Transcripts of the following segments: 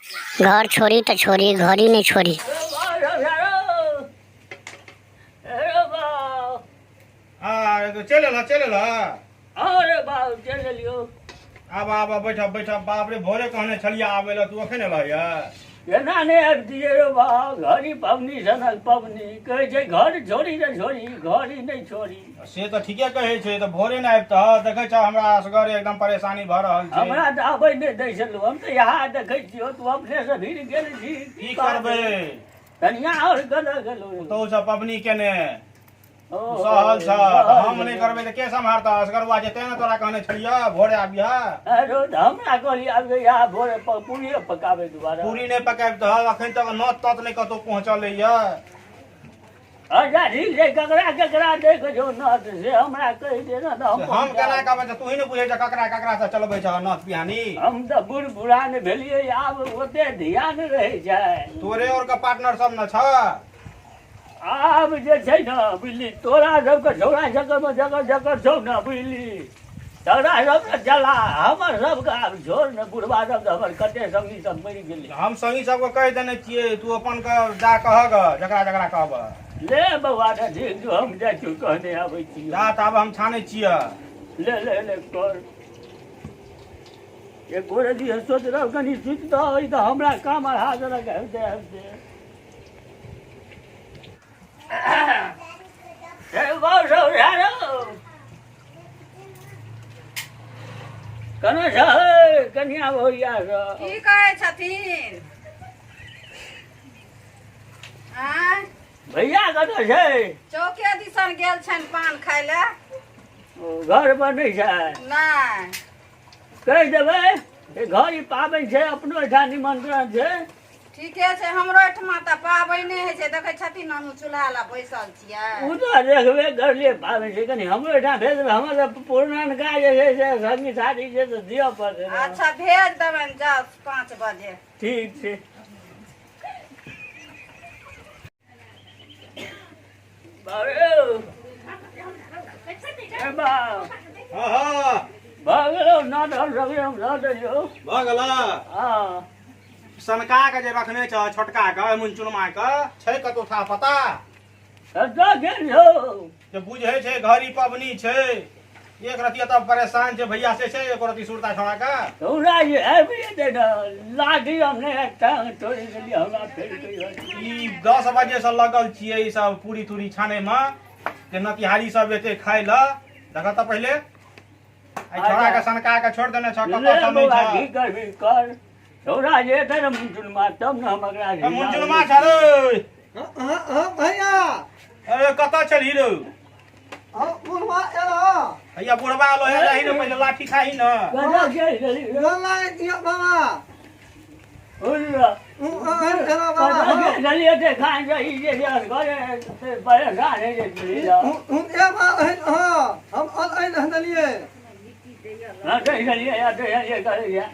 घर छोड़ी तऽ छोड़ी घड़ी नहि छोड़ी। आ चलि एलह चलि एलह। अरे बाप, चलि एलियौ। आब आब बैठ बैठ। बाप रे, भोरे कहने छलियै आबै लए, तू एखन एलह यऽ? एना नहि आबि दियै रे बाप, घड़ी पबनी सनक पबनी कहै छै, घर छोड़ी तऽ छोड़ी, घड़ी नहि छोड़ी। से तऽ ठीके कहै छै, तऽ भोरे नहि आबितह? देखै छह, हमरा असगरे एकदम परेशानी भऽ रहल छै। हमरा तऽ आबै नहि दै छलहुँ, हम तऽ इएह देखै छियौ, तू अपनेसँ भिड़ गेल छी। की करबै? कनिया आओर गलऽ गेलौ। पुतहु सब पबनी केने सहल छ, हम नहि करबै तऽ के सम्हारतह? असगरुआ छै, तें ने तोरा कहने छलियह भोरे आबियह। अरे तऽ हमरा कहली आबि यहाँ भोरे, पूरी पकाबै दुआरे। पूरी नहि पकाबितह? अखन तक नोत तोत नहि कतहु पहुँचल यऽ। अच्छा ठीक छै, ककरा ककरा देख छौ नोत से हमरा कहि दे ने तऽ। हम केना कहबै? तऽ तू ही ने बुझै छ ककरा ककरा से चलबै छ नोत पिहानी। हम तऽ बूढ़ बुढ़ान भेलियै, आब ओते ध्यान रहै छै? तोरे और के पार्टनर सब ने छ। आब जे छै ने बुझली, तोरा सबके छौड़ा जकर जकर जकर छौ ने बुझली, तोरा सबके जला, हमर सबके आब छोड़ ने। बुढ़बा सब तऽ हमर कते संगी सब मरि गेलै। हम संगी सबके कहि देने छियै, तू अपन के जा कहग जकरा जकरा कहब। ले बौआ, तऽ ठीक छौ, हम जाइ छियौ, कहने आबै छी। जा, तऽ आब हम छानै छियै। ले ले ले कर एक गोरे दिहे सोच रह, कनि सुति दऽ, तऽ हमरा काम अढ़ा देलक आबिते आबिते। कना छै कनिया भैया सब? की कहै छथिन आँय? भैया कतऽ छै? चौके दिसन गेल छनि पान खाय लए। ओ घर पर नहि छै? नहि। कहि देबै जे घड़ी पाबनि छै, अपनो एहिठाम निमंत्रण छै। ठीके छै, हमरो एहिठमा तऽ पाबनि होइ छै, देखै छथिन हमहूँ चूल्हा लए बैसल छियै। ओ तऽ देखबे करलियै, पाबनि छै, कनि हमरो एहिठाम भेज देबै, हमर तऽ पुरनका जे छै से संगी साथी छै, तऽ दिअ पड़तै ने। अच्छा, भेज देबनि, जाउ 5 बजे। ठीक छै। बाबे, ए बाप। हँ हँ। भऽ गेलौ नद, हम सगरे हम लऽ देलियौ। भऽ गेल? हँ। सनका के जे रखने छ छोटका के, मुनचुनमा के छै कतौ था पता? कतऽ गेल छौ? जे बुझै छै घड़ी पबनी छै, एक रति तऽ परेशान छै भैया, से छै एको रति सुरता छोड़ा के? तोरा जे आबि जेतै ने लाठी, हम नहि टांग तोड़ि देलियै हमरा, फेर कहियो। ई 10 बजे से लगल छियै ई सब पूरी तूरी छाने मे, जे नतिहारी सब एते खाय लए। देखऽ तऽ पहिले एहि छोड़ा के सनका के छोड़ देने छ, कतऽ ले छ नहि बौआ, छ। की करबी कर, छौड़ा जे एतै ने मुनचुनमा, तब ने हम एकरा। ए, मुनचुनमा छ रे? हाँ हाँ भैया। अरे कतऽ छलही रौ? हाँ बुढ़वा एला। हैया बुढ़वा एलो हे, जाही ने पहिले लाठी खाही ने। कतऽ गेल छलही रे? गोर लागै छियौ बाबा। बुझल? एला बाबा। कतऽ गेल छलही एते खान जे ई जे छै घरे से परेशान होइ छै बुझली। हाँ, हम अल देलियै। हँ, दै छलियै, दै छलियै करैया।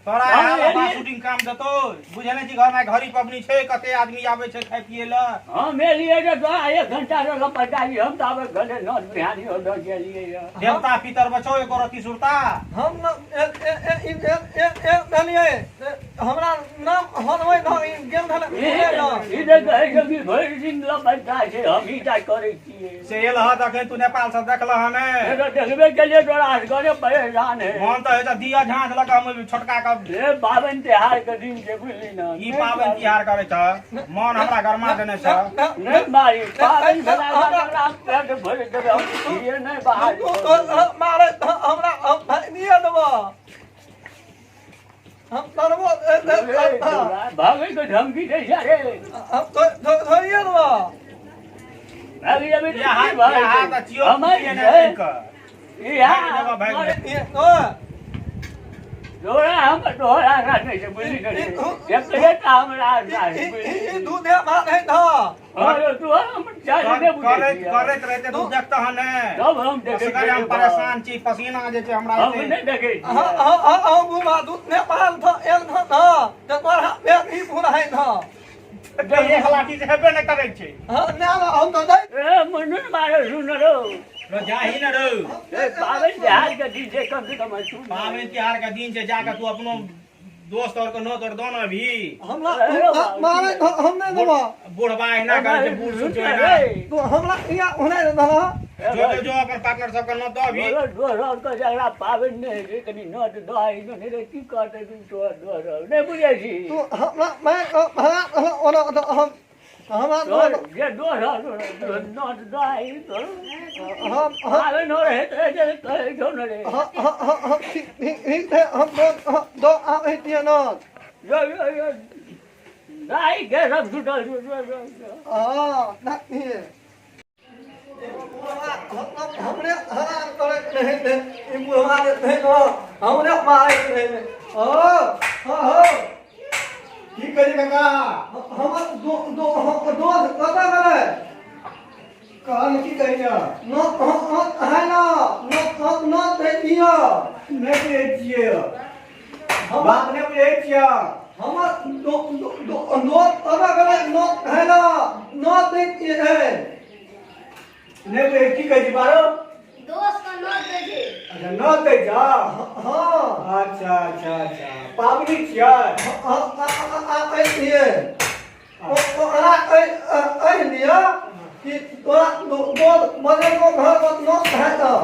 तोरा हम यहाँ एलियै। शूटिंग काम देतौ? बुझे नहि छी, घरमे घड़ी पबनी छै, कते आदमी आबै छै खाय पियै लए। हम एलियै तऽ तोरा एक घंटा से लपटाई, हम तऽ आबै घरे नौत बिहानी हो दऽ गेलियै यऽ। देवता पितर बचौ एको रति सुरता? हम न ए ए ए ए ए ए देलियै, हमरा नाम हनबै न ई गेल धन घुमै न। ई तऽ कहै छै कि भरि दिन लपटा छै, हम ई टा करै छियै। से एल ह तखन तू नेपाल से देखलह हन? से तऽ देखबे केलियै, तोरा असगरे परेशान है। मन तऽ होइ छै दिया झाँझ लऽ कऽ हम छोटका के। हे, पाबनि तिहार के दिन छै बुझली ने। ई पाबनि तिहार करै छ, मन हमरा गरमा देने छ। नहि मारी, पाबनि भेला के बाद हमरा पेट भरि देबै, हम छियै नहि बाहर। मारे हमरा, हम दिए देबो, हम करबो। भागै के धमकी दै छै रे? हम धोइए देबो। भागि जेबै तऽ यहाँ की भऽ यहाँ जेतै? तऽ छियौ हमर पिए नहि छै। कऽ। इएह भागि जेबऽ, भागि जेबऽ। तोरा हम तोहरा आशा नहि छै बुझली ने रे? एकरे टा हमरा आशा छै बुझली। दूध भात है था। अरे तोहर हम चाली नहि बुझै करैत छियै। करैत रहते तू देखतह ने। तब हम देखै असगरे हम छियै। परेशान छी, पसीना जे छै हमरा हम एते। नहि देखै हाँ छियै। हाँ हाँ हाँ बुढ़ा दूध नेपाल था एक था था तो तोरा पेट ही पूरा है था। एक लाठी से हेबे नहि करै छै। हाँ ना ना, हम तो नहीं। ए मुन्नुन मारे सुन रौ। रो जाही ने रौ। ए, पाबनि तिहार के दिन छै, कम से कम सुन। पाबनि तिहार के दिन छै, जाके तू अपनो दोस्त और के नोत और दो ना अभी। हमरा मारे हम नहीं देबो। बुढ़बा एना करै छै, बूढ़ सूढ़ छै एना। तो हमरा इया होने दला। जो जो जो अपन पार्टनर सबके नोत दो अभी। दोस्त और के झगड़ा पाबनि नहि होइ छै, कनि नोत दही नहि रे, की कहतै तोहर दोस्त नहि बुझै छी। तू हमरा मैं हमरा ओना हम हमरा तोहर जे दोस्त नोत दही हम पाबनि हो रहै तऽ कहै छौ ने रे। हम ठीक छै, हम दो आबै छियै नोत। जो जो जो दाइ के सब छुटल। हँ, हमरे हरान करे नहीं थे ई बुढ़वा जे थे न, हमरे मारे नहीं थे। ओ हो हो, की कहै काका? हमर दो दो दोस्त कतऽ गेलै? कहल की कहैया? न है न न न दै दिअ। नहि बुझै छियै बात, नहि बुझै छियै। हमर दोस्त कतऽ गेलै? न है न न दै दिअ। नहि बुझै की कहै छी बारो? दोस्त के नोत दै छै। अच्छा, न दै छ? हँ। अच्छा अच्छा अच्छा, पाबनि छियै। आबै ओकरा कहि दिअ कि तोरा दोस्त बनेलको घर पर नोत है तऽ।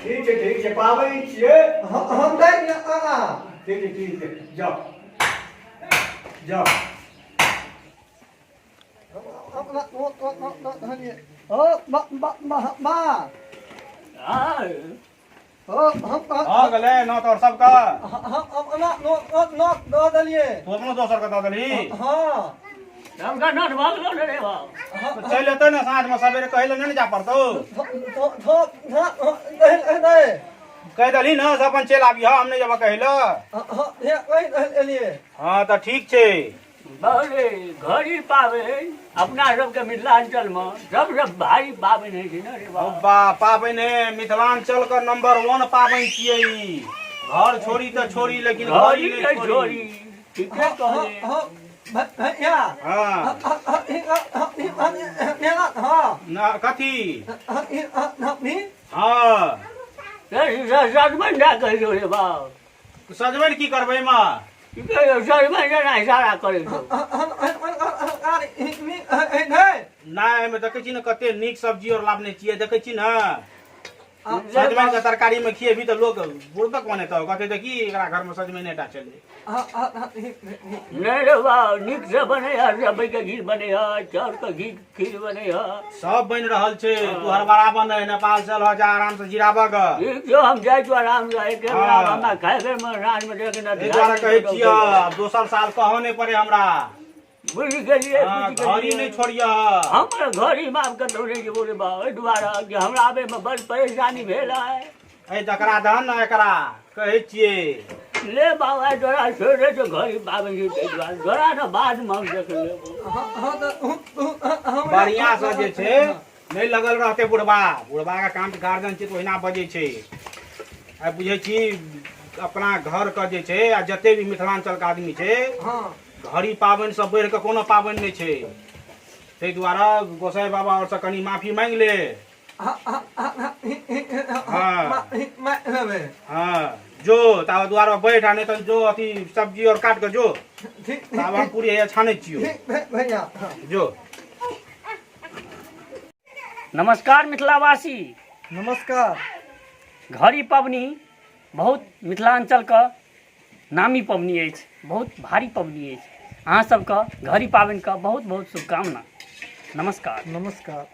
ठीक छै, ठीक छै, पाबनि छियै। हम दै दिअ आगा। ठीक छै, ठीक छै, जाओ जाओ। अपना ओ बा बा बा। हँ। ओ हम भऽ गेलै नोत और सबके? हम अपना नोत नोत दऽ देलियै। तू अपनो दोसर के दऽ देलही? हँ। सबके नोत भऽ गेलौ ने रे बाप? तऽ चलि एतै ने साँझमे, सवेरे कहै लए नहि ने जाय पड़तौ। कहि देलही ने से अपन चलि आबिहऽ, हम नहि जेबऽ कहै लए। हँ, तऽ ठीक छै। बाबरे, घड़ी पाबनि अपना सबके मिथिलाञ्चलमे सबसँ भारी पाबनि होइ छै ने रे बाप? बा, पाबनि मिथिलांचल के नंबर वन पाबनि छियै ई। घर छोड़ी तऽ छोड़ी, लेकिन घड़ी घड़ी नहि नहि छोड़ी। छोड़ी, ठीके कहले। हँ न कथी? हँ। सजमनि दए कहै छौ रे बाप? सजमनि की करबै एहिमे? की कहै छौ, सजमनि जेना इशारा करै छौ। नहि, एहिमे देखै छी ने कते नीक सब्जी और लाबने छियै, देखै छी ने? सजमनि के तरकारी में खिएबी तऽ लोक बुड़बक बनेतौ, कहतै तऽ की एकरा घर में सजमनि टा चले। नहि रे बाप, नीकसँ बनै है, रबैके घी बनै है, चाउरके घी खीर बनै है। सब बनि रहल छै, तू हरबड़ा बनै, नेपाल से लऽ जा, आराम से जिराबऽ ग। ठीक छौ, हम जाइ छौ आरामसँ, एके बेर हँ। हमरा खाय बेरमे साँझमे देख ने। एहि दुआरे कहै छियऽ, आब दोसर साल कहऽ नहि पड़े हमरा। बुझि गेलियै। हँ, बुझि घड़ी गेलियै। नहि छोड़ियऽ। हमर घड़ी माफ कतौ नहि जेबो रे बाप, एहि दुआरे जे हमरा आबैमे बड़ परेशानी भेल है। एहि जकरा दहन ने, एकरा कहै छियै। ले बाबा, तोरा छोड़े छौ घड़ी पाबनि छै, ताहि दुआरे तोरा ने बादमे हम देख लेबो। बढ़िया से जे छै नहि लगल रहतै बुढ़बा, बुढ़बा के काम गार्जियन छै तऽ ओहिना बजै छै। आइ बुझै छी अपना घर के जे छै आ जते भी मिथिलांचल के आदमी छै, घड़ी पाबनि से बढ़ि कऽ कोनो पाबनि नहि छै। ताहि दुआरे गोसाई बाबा आओर से कनि माफी मांगि ले। हँ, जो ताबे दुआर पर बैठ, आ नहि तऽ जो अथी सब्जी और काट कऽ जो, ताबे हम पूरी हैया छानै छियौ। भैया। जो। नमस्कार मिथिलावासी। नमस्कार। घड़ी पबनी बहुत मिथिलाञ्चलके नामी पबनी अछि, बहुत भारी पबनी अछि। अहाँ सबके घड़ी पाबनिके बहुत बहुत शुभकामना। नमस्कार। नमस्कार।